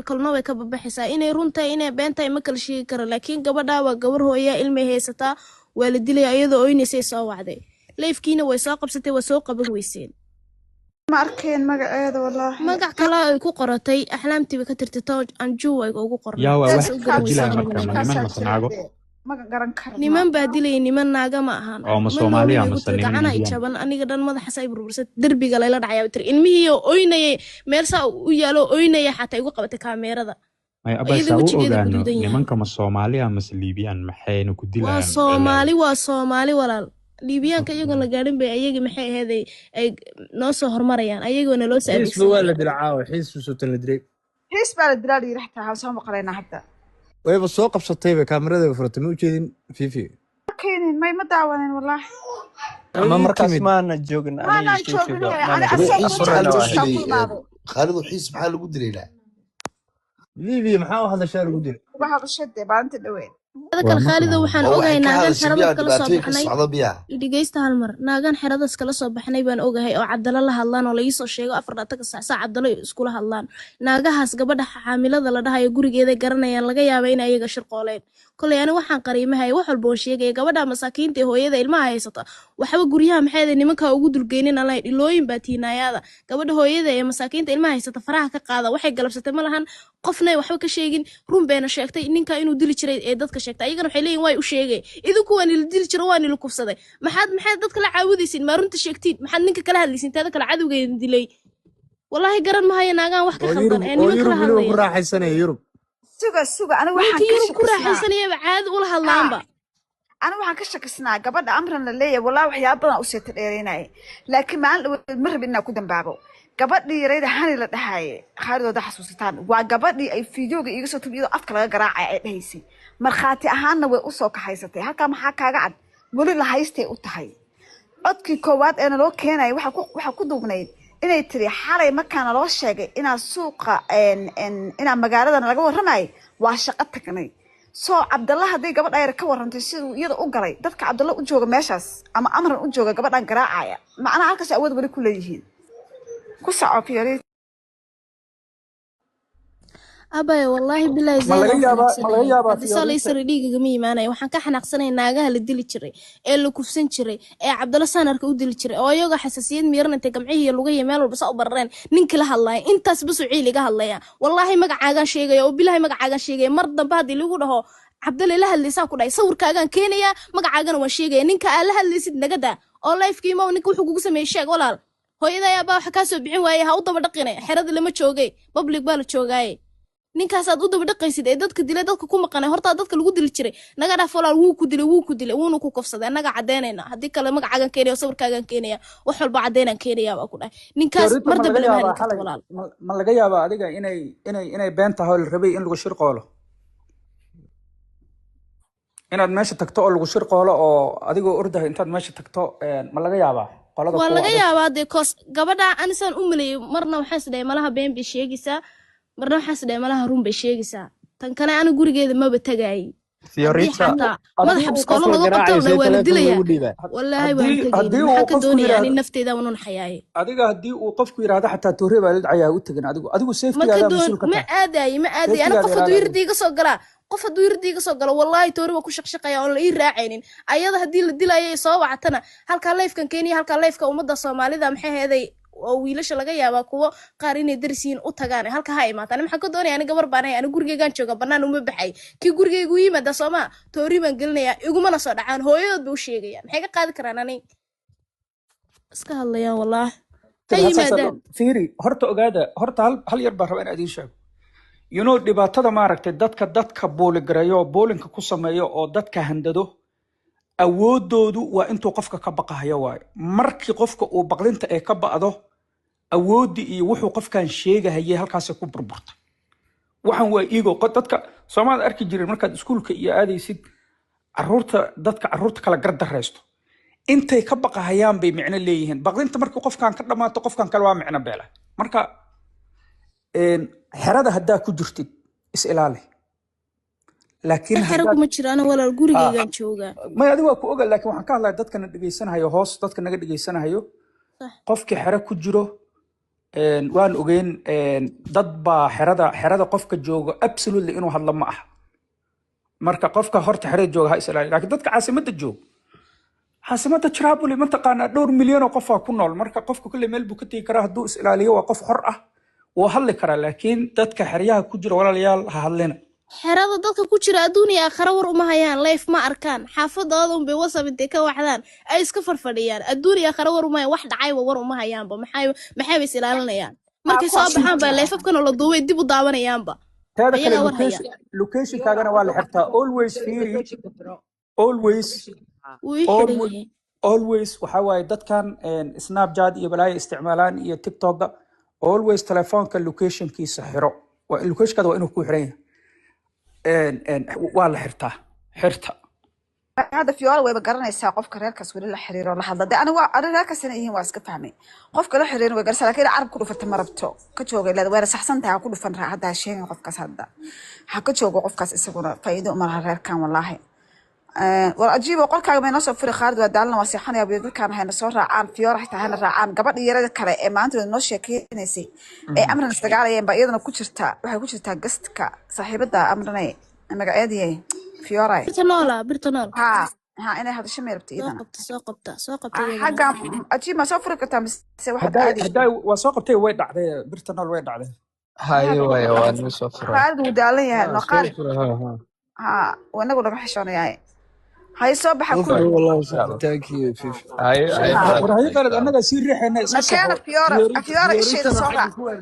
Kalna way ka babaxaysaa. Inay runtahay, inay been tahay, ma kala sheegi karo, laakiin gabadhaa waa gabar hooya, ilmay haysataa, waa la dilaya. Iyadoo oynaysay soo wacday, live-kiina way soo qabsatay, waa soo qaban weyseen. Ma arkeen magaceeda, wallaahi. Magac kale ay ku qoratay, axlaamtii bay ka tirtay, Anju ay ugu qornay. Yaa waa saas wax u garan dilaya weyseen. Marka ma niman mase naago? Ma garan karno. Niman baa dilaya, niman, naaga ma ahan. Oo ma Marna Soomaaliya weliba igu mase tiri niman gacana ay Indian? Jaban aniga dhan madaxaas ay burbursay, derbiga layla dhacayaa tiri. Ilmihii oo oynayay meel saa u yaalo oynaya xataa igu qabatay kaameerada. May abay iyada saa u wejigeeda ogaano guduudan yahay. Nimanka ma Soomaaliya mase Liibiyaan? Maxayna ku Waa dilayaan? Soomaali, waa Soomaali walaal. Liibiyaanka iyagoon la gaadhin bay ayaga maxay ahayd ay noo soo hormarayaan, ayagoona loo soo Xiisba waa la adeegsanaya. dilay caawa, xiis suutan la dilay. Xiis baa la dilaa la yiri, xataa waxaan soo maqlaynaa hadda. Wayba soo qabsatayba, kaamirada furatay, ma ujeedin fifi? Arkaynin, may, ma daawanin wallaahi. Ama Way markaas timid. Maana joogin. Maanaan aniga joogin. fiifiba Wey maana ani joogin. asoo Xiis maxaa Furana lagu waa ku dilay? imaaday. Khaalidu, xiis maxaa lagu dilay laa? Libiya maxaa u hadashaa lagu dilay? Uga hadashade maalinta dhaweyn. Hada kale Waa Khaalido, maqlaaya. waxaan Oo waxay ogahay ka naagan hadashay xeradaas miyaa kala soo dhibaatooyin ka baxnay. socda miyaa? Dhegeysta hal mar. Naagan xeradaas kala soo baxnay baan ogahay oo Cabdalo la hadlaan oo laii soo sheego 24-ka saac saa Cabdalo iskula hadlaan. Naagahaas gabadha xaamilada la dhahayo gurigeeda garanayaan, laga yaaba in ayaga shirqooleen. Kolay ani waxaan qariimahay wax walba oo sheegaya gabadha masaakiinta ee hooyada ilmaha haysata waxba guryaha maxay ahayd nimanka ugu dulgeynin alay dhilooyin baa tiinaayaada. Gabadha hooyada ee masaakiinta ilmaha haysata faraha ka qaada. Waxay galabsatay ma lahan, qofna waxba ka sheegin, run bayna sheegtay. Ninka inuu dili jiray ee dadka sheegtay, ayagana waxay leeyihin way u sheegay, idinku waa nila dili jiro, waa nila kufsaday. Maxaad dadka la caawidaysiin? Maa runta sheegtiin? Maxaad ninka kala hadlaysiin? Taada kale cadowgeeda dilay, wallaahi garan mahayo naagaan wax ka Oo khaldan Yurub ee oo nimanka Yurub la weliba ku hadlaya. raaxaysanaya Yurub. Suga, suga, aniga waxaan Ninkii ka Yurub ku shakisnaa raaxaysanayaba caadi ula hadlaanba. Aniga waxaan ka shakisnaa gabadha Amran la leeyahay. Wallahi waxyaaba badan u seeta dheeraynaya, laakiin maalin dhaweed ma rabin inaan ku dambaabo. Gabadhii yarayda Hani la dhahaye, Khaalidooda xasuusataan, waa gabadhii ay fiidiyooga iiga soo tub iyadoo afka laga garaacaya ay dhahaysay, markhaati ahaanna way usoo kaxaysatay. Halkaa maxaa kaaga cad? Weli la haystay u tahay. Codkii koowaad ee naloo keenaya waxaa ku duubnayd inay tiri xalay markaa naloo sheegay inaa suuqa inaa magaaladan laga warramayay, waa shaqo tagnay. Soo Cabdalla hadday gabadha yar ka warrantay siduu iyada u galay, dadka Cabdalla u jooga meeshaas ama Amran u jooga gabadhan garaacaya, macnaha halkaas awood weli ku leeyihiin. Ku soco, Fiori. Abaya, wallaahi bilaahi Ma laga zayd yaabaa, ma laga xanaaqsanahay. yaabaa Haddii soo Fiorita laysara dhiigagama imaanaya. Waxaan ka xanaaqsanay naagaha la dili jiray ee la kufsan jiray ee Cabdalla Sanarka u dili jiray oo iyagoo xasaasiyad miiran intay gamcihii iyo lugihii meel walba saa u barareen ninkii la hadlaya. Intaas basuu ciil iga hadlaya. Wallaahi magacaagaan sheegaya oo bilaahi magacaagaan sheegaya. Mar dambe haddii lagu dhaho Cabdalle la hadlaysaa ku dhahay, sawirkaagaan keenayaa, magacaagana waan sheegaya. Ninka aa la hadlaysid nagada oo live-kii imow, ninka wuxuu kugu sameeyey sheeg walaal. Hooyada ayaa waxa kaa soo bixin waaye, ha u daba dhaqine. Xerada lama joogay, public baa la joogaaye. Ninkaasaad u daba dhaqaysid ee dadka dilay, dadka ku maqanay, hortaa dadka lagu dili jiray naga dhaaf walaal. Wuu ku dilay, wuu ku dilay, wuuna ku kofsaday, annaga caddeynayna. Haddii kale magacaagan keenaya, sawirkaagan keenaya, wax walba caddeynaan keenaya baa ku dhahay. Ninkaas Fiorita, mar ma dambe laga lama hadli yaabaa karto xalay walaal. Ma laga yaabaa adiga inay been tahay oo la rabay in lagu shirqoolo, inaad meesha tagto oo lagu shirqoolo oo adigoo ordahay intaad meesha tagto, ma laga yaabaa qolada Waa kuwa laga adag? yaabaa dee, koos gabadha anisaan u maleeyay. Marna waxaan is dhahay malaha been bay sheegaysaa, marna waxaan is dhahay malaha run bay sheegaysaa. Tan kale ani gurigeeda maba tagaayay haddii Fiorita xataa haddii madaxa uu biskoolo Qofka laga qabto garaacaysa la waa la telefoon dilayaa, lagu dhiibaa. wallaahi waan haddii tegaynin. Haddii uu Maxaan ka qofku doonayaa ani yiraahdo nafteyda wanan xayaaye. Adiga haddii uu qofku yiraahdo xataa toore baa la dhacayaa, u tegin adigu. Ma ka Safety-gaadaa doon mas-uul ka ma tahay. aadaye, ma aadaye ani. Safety-gaaga Qof hadduu ilaali. yirdi iga soo galaa, qof hadduu yirdi iga soo galo, wallaahi toori waa ku shaqshaqaya oon la ii raacaynin. Ayada haddii la dilayo ay soo wacatana, halkaa live-kan keniya, halkaa live-ka ummadda Soomaalida maxay heeday oo wiilasha laga yaabaa kuwo qaar inay daris yihiin u tagaan, halka ha imaataan. Maxaan ka doonaya ani? Gabar baan ahay ani, gurigeygaan jooga, bannaan uma baxay. Kii gurigeygu yimaada soomaa toori baan gelinayaa, igumana soo dhacaan. Hooyadood bay u sheegayaan, maxay ka qaadi karaan? Ani iska hadlayaan, wallaahi ha yimaadaan. Fiiri, horta ogaada, horta hal yar baan rabaa inaan idiin sheego. Dhibaatada maaragtay dadka bully-gareeyo oo bullying-ka ku sameeyo oo dadka handado, awoodoodu waa intuu qofka ka baqahayo waayo. Markii qofka uu baqdinta ay ka ba'do, awooddii iyo wuxuu qofkan sheegahayay halkaasay ku burburta. Waxaan waa ego. Dadka Soomaalida arki jireen markaad iskuulka iyo aadaysid, caruurta dadka caruurta kala gardaraysto intay ka baqahayaan bay micno leeyihiin. Baqdinta markii qofkan ka dhammaato, qofkan kale waa micno beela. Marka xerada haddaa ku jirtid, is ilaali, laakiin Xero haddaad kuma jiro ana walaal, gurigeygaan joogaa. May, adiga waa ku oga, laakiin waxaan ka hadlaya dadka na dhegaysanahayo hoos, dadka naga dhegaysanahayo. Sax. Qofkii xero ku jiro. Waan ogeyn dad baa xerada qofka joogo absolutely inuu hadlo ma aha. Marka qofka horta xerada jooga ha is ilaaliyo, laakiin dadka caasimadda joogo, caasimadda Tripoli mataqaanaa dhowr milyan oo qofaa ku nool. Marka qofka kulle meel buu ka tegi karaa, hadduu is ilaaliyo waa qof xor ah, wuu hadli karaa. Laakiin dadka xeryaha ku jira, walaalayaal, ha hadlina. Xerada dadka ku jira adduun iyo aakhira war uma hayaan, live ma arkaan, xaafadooda unbay WhatsApp intay ka wacdaan ay iska farfadhiyaan. Adduun iyo aakhira war uma hayaan, wax dhacayba war uma hayaanba. Maxay is ilaalinayaan? Markay soo Kuwaas baxaan baa live-afkan oo la duubay dib u daawanayaanba. Teeda kale, Ayagaa war haya. Locationkaagana waa la xirtaa always. Fiiri, always. Wuu ii xidhan yahay. Always waxaa waaye dadkan Snapchat iyo balaayo isticmaalaan iyo TikToka, always telefoonka locationkiisa xiro. Waa locationkaada waa inuu ku xiran yahay. Waa la xirtaa, xirta. Hadda Fiora wayba garanaysaa qofka reerkaas weli la xiriiro, la hadla. De ani waa ani reerkaas inay yihiin waa iska fahmay. Qofka la xiriirin way garanaysaa, laakiin carab ku dhufata ma rabto. Ka joogay leeda, wayna saxsan tahay. Ha ku dhufan raa hadda, ha sheegin qofkaas, hadda ha ka joogo qofkaas, isaguna faa'iido uma laha reerkan wallaahi. War ajiibo, qolkaaga may noo soo furi. Khaalid waa daalana, waa seexanaya buyo. Dadkaan hayna soo raacaan, Fiora xitaa hayna raacaan. Gabadha yarada kale ee maanta noo sheekeynaysay ee Amran isdagaalayeen baa iyadana ku jirta, waxay ku jirtaa gastka saaxiibada Amranay magaceedii Fiora. Birta noola, birta nool. Ha ha, inay hadasho may rabta Soo iyadana. qabta, soo qabta, soo qabta iyadana. Xagga ajiib ma soo furi kartaa mise waxaad Haddaay aadi? Haddaay waa soo qabtay, way dhacday, birta nool way dhacday. Haye, waaya, waa noo soo furay. Khaalid wuu daalan yahay. Ha No soo Khaalid. fura, ha ha. Ha, inagu naga xishoonayaa, hay soo baxa Soo kulli. fura wallahi, sixitaankii Haye haye. War haye Khaalid, annagaa sii riixayna, iska Nakeena soco. Fiora, Fiora isheeda Fioritana soo xagga raac. ku